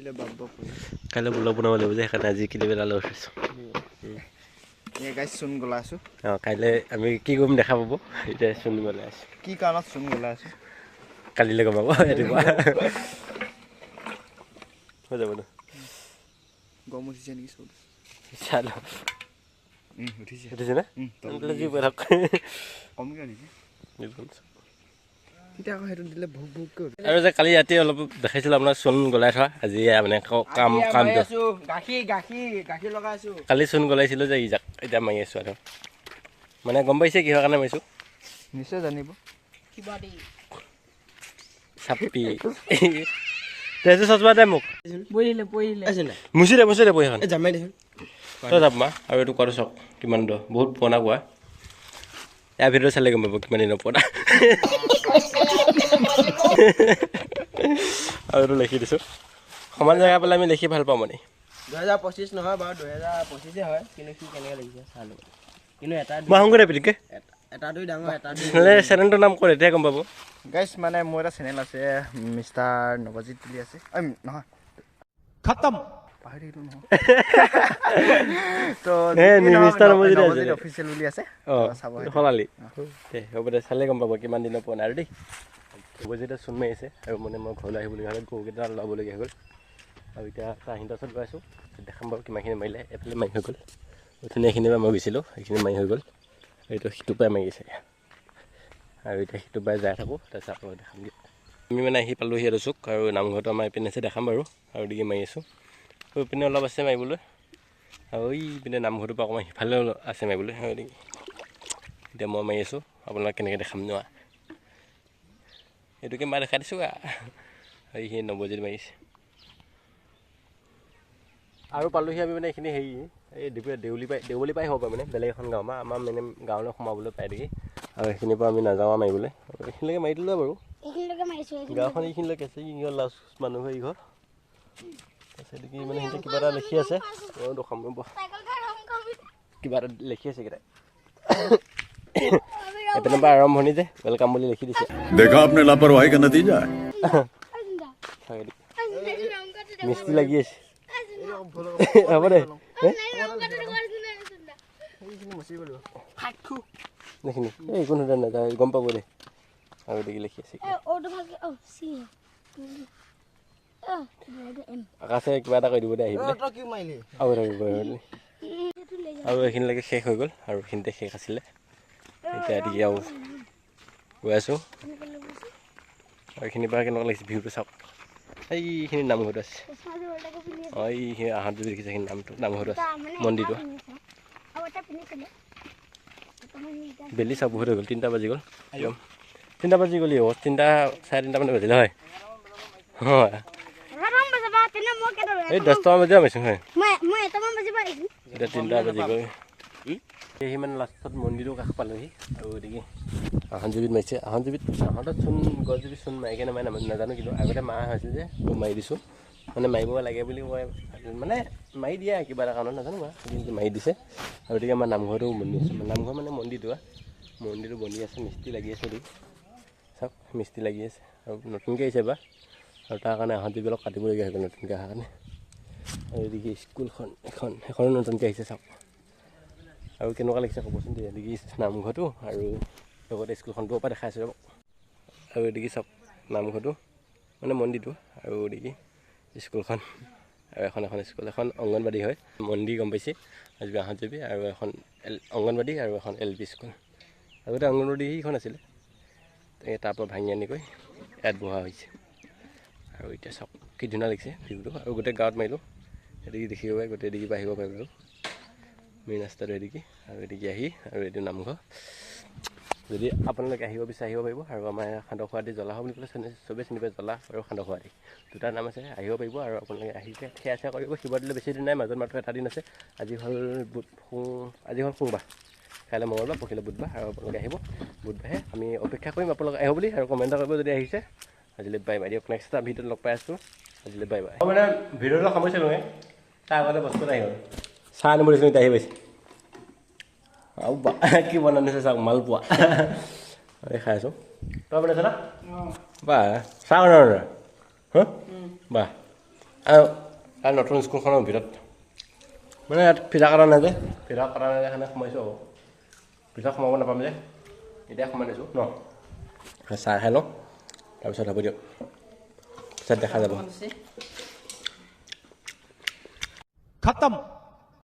কাইলৈ ব্লগ বনাব লাগিব যে, সেইকাৰণে আজি কিনি পেলাই লৈ উঠিছোঁ। চূণ গলাই আছোঁ। অঁ, কাইলৈ আমি কি কৰিম দেখা পাব। এতিয়া চূণ গলাই আছোঁ। কি কাৰণত চূণ গলাই আছোঁ কালিলৈ গম পাব, ৰাতিপুৱা হৈ যাব ন। গম উঠিছে নেকি? চব চাই লওঁ। উঠিছে। উঠিছে নে? যি থাক কমকৈ উঠিছে। তেতিয়া আকৌ সেইটো দিলে ভোক ভোককৈ। আৰু যে কালি ৰাতি অলপ দেখাইছিলোঁ আপোনাৰ চূণ গলাই থোৱা, আজি মানে কাম কাম গাখীৰ গাখীৰ গাখীৰ লগাই আছোঁ। কালি চূণ গলাইছিলোঁ যে, ইজাক এতিয়া মাৰি আছোঁ। আৰু মানে গম পাইছে কিহৰ কাৰণে মাৰিছোঁ? নিশ্চয় জানিব। চাপি তেজু চচমা দে মোক, মুচি দে, মুচি দে বহীখন। তই যাব মা। আৰু এইটো কোৱাটো চাওক কিমান দ, বহুত পুৰণা কোৱা। ইয়াৰ ভিতৰত চালে গম পাব কিমান দিনৰ পুৰণা। আৰু এইটো লিখি দিছোঁ, সমান জেগা পেলাই আমি লিখি ভাল পাওঁ। মানে 2025 নহয় বাৰু, 2025 হয়, কিন্তু সি কেনেকৈ লিখিছে চালোঁ। কিন্তু এটা মই আহোঁগৈ দে পিটিককৈ। এটা দুই ডাঙৰ, এটা দুই। চেনেলটোৰ নাম কৈ তেতিয়াহে গম পাব। গাইছ, মানে মোৰ এটা চেনেল আছে, মিষ্টাৰ নৱজিত বুলি আছে। ঐ নহয়, খতম, পাহৰি থাকিলোঁ নহয়। তো মিষ্টাৰ নৱজিত অফিচিয়েল বুলি আছে, চাব। সলালি দে, হ'ব দে, চালে গম পাব কিমান দিনৰ পুৰণা। আৰু দেই নৱজিতে চূণ মাৰি আছে। আৰু মানে মই ঘৰলৈ আহিবলগীয়া হ'লে গৰুকেইটা ল'বলগীয়া হৈ গ'ল। আৰু এতিয়া তাৰ ওচৰত গৈ আছোঁ, দেখাম বাৰু কিমানখিনি মাৰিলে। এইফালে মাৰি হৈ গ'ল, অথনি এইখিনি পৰা মই গৈছিলোঁ, সেইখিনি মাৰি হৈ গ'ল। এইটো সিটো পৰাই মাৰি আছে। আৰু এতিয়া সিটো পৰাই যাই থাকোঁ, তাৰপিছত আপোনালোক দেখাম দিয়ক। আমি মানে আহি পালোঁহি আৰু চুক, আৰু নামঘৰটো আমাৰ এইপিনে আছে, দেখাম বাৰু। আৰু এদিকে মাৰি আছোঁ, এইপিনে অলপ আছে মাৰিবলৈ, আৰু এইপিনে নামঘৰটোৰ পৰা অকণমান সিফালেও আছে মাৰিবলৈ। আৰু এদিকে এতিয়া মই মাৰি আছোঁ, আপোনালোক কেনেকৈ দেখাম নোৱা, এইটোকে মাৰ দেখাই দিছোঁ। আৰু এইখিনি নৱজিত মাৰিছে। আৰু পালোহি আমি মানে এইখিনি হেৰি এই দেউলী পাই, দেউলী পাই হ'ব পাৰে, মানে বেলেগ এখন গাঁও, আমাৰ মানে গাঁৱলৈ সোমাবলৈ পায় নেকি। আৰু এইখিনিৰ পৰা আমি নাযাওঁ মাৰিবলৈ, এইখিনিলৈকে মাৰি দিলোঁ বাৰু। গাঁওখন এইখিনিলৈকে আছে, ইঘৰ লাষ্ট মানুহ ইঘৰ। তাৰপিছত কি মানে সিহঁতে কিবা এটা লিখি আছে, দেখাম কিবা এটা লিখি আছে কেইটাই। এপিনৰ পৰা আৰম্ভণি যে welcome বুলি লিখি দিছে। দেখা আপনে লাপৰৱাহী কা নতিজা। মিস্ত্ৰী লাগি আছে, হ'ব দে। এইখিনি এই একো নাযায়, গম পাব দে। আৰু দেখি লিখি আছে, আকাশে কিবা এটা কৈ দিব দে আহি পেলাই। আৰু এইখিনিলৈকে শেষ হৈ গ'ল, আৰু এইখিনিতে শেষ আছিলে। এতিয়া এদিকে আৰু গৈ আছোঁ। আৰু এইখিনিৰ পৰা কেনেকুৱা লাগিছে ভিউটো চাওক। এইখিনি নামঘৰটো আছে, অঁ এইখিনি আহঁত যদি দেখিছে, সেইখিনি নামটো নামঘৰটো আছে, মন্দিৰটো। বেলি চাওক বহুত হৈ গ'ল, 3টা বাজি গ'ল, একদম 3টা বাজি গ'ল। 3টা 3:30 মানে বাজিলে হয়। হয়, এই 10টামান বাজি আহিছোঁ হয়, এতিয়া 3টা বাজি গ'ল। সেই মানে লাষ্টত মন্দিৰটো কাষ পালোহি। আৰু এদিকে আহঁতজুবিত মাৰিছে, আহঁতজুবিত আহঁতত চূণ গছজুবিত চূণ মাৰি কেনে মাৰে নাজানো, কিন্তু আগতে মাৰা হৈছিল যে মই মাৰি দিছোঁ, মানে মাৰিব লাগে বুলি কয়, মানে মাৰি দিয়ে কিবা এটা কাৰণত নাজানো বাৰু, কিন্তু মাৰি দিছে। আৰু গতিকে আমাৰ নামঘৰটো বনি আছে, নামঘৰ মানে মন্দিৰটো, মন্দিৰটো বনি আছে, মিস্ত্ৰী লাগি আছে। দেই চাওক মিস্ত্ৰী লাগি আছে, আৰু নতুনকৈ আহিছে এবাৰ, আৰু তাৰ কাৰণে আহঁতজুবি অলপ কাটিবলগীয়া হৈ গ'ল নতুনকৈ অহাৰ কাৰণে। আৰু এদিকে স্কুলখন এখন, সেইখনো নতুনকৈ আহিছে চাওক। আৰু কেনেকুৱা লাগিছে ক'বচোন দেই। এদিকে নামঘৰটো আৰু লগতে স্কুলখনটোৰ পৰা দেখাই আছোঁ ৰ'ব। আৰু এদিকে চাওক নামঘৰটো মানে মন্দিৰটো, আৰু এদিকে স্কুলখন, আৰু এখন এখন স্কুল, এখন অংগনবাদী হয়, মন্দিৰ গম পাইছে আজি আহঁতজুবি, আৰু এখন অংগনবাদী আৰু এখন এল পি স্কুল। আগতে অংগনবাদী সেইখন আছিলে, তাৰপৰা ভাঙি আনি গৈ ইয়াত বহা হৈছে। আৰু এতিয়া চাওক কি ধুনীয়া লাগিছে ভিউটো। আৰু গোটেই গাঁৱত মাৰিলোঁ, এদিকে দেখিব পাৰে, গোটেই এদিকে পৰা আহিব পাৰে বাৰু মেইন ৰাস্তাটো এদিকে। আৰু এদিকে আহি, আৰু এইটো নামঘৰ, যদি আপোনালোকে আহিব বিচাৰে আহিব পাৰিব। আৰু আমাৰ সান্দহখোৱাদি জ্বলাহ বুলি ক'লে চবেই চিনি পায়, জ্বলাহ আৰু সান্দহখোৱাদি দুটা নাম আছে, আহিব পাৰিব। আৰু আপোনালোকে আহি সেৱা চেৱা কৰিব। শিৱৰাত্ৰিলৈ বেছি দিন নাই, মাজত মাত্ৰ এটা দিন আছে। আজি হ'ল আজি হ'ল সোমবাৰ, কাইলৈ মঙলবাৰ, পৰহিলৈ বুধবাৰ। আৰু আপোনালোকে আহিব বুধবাৰে, আমি অপেক্ষা কৰিম আপোনালোকে আহিব বুলি। আৰু কমেণ্ট কৰিব যদি আহিছে। আজিলৈ বাই বাই দিয়ক, নেক্সট এটা ভিডিঅ'ত লগ পাই আছোঁ। আজিলৈ বাই বাই। মানে ভিডিঅ'টো সামৰিছিলোঁ, তাৰ আগতে বস্তু এটা আহি গ'ল, চাহ আনিব দিছিলোঁ, এতিয়া আহি পাইছে। আৰু কি বনাইছে চাওক, মালপোৱা এই খাই আছোঁ। তই বনাইছ না? বা চাহ বনাব? বা আৰু তাৰ নতুন স্কুলখনৰ ভিতৰত মানে ইয়াত ফিটা কটা নাই যে, ফিটা কটা নাই যে সেইকাৰণে সোমাইছোঁ। আৰু ভিতৰত সোমাব নাপাম যে, এতিয়া সোমাই দিছোঁ ন। চাহ খাই লওঁ, তাৰপিছত হ'ব দিয়ক, পিছত দেখা যাব। खत्म।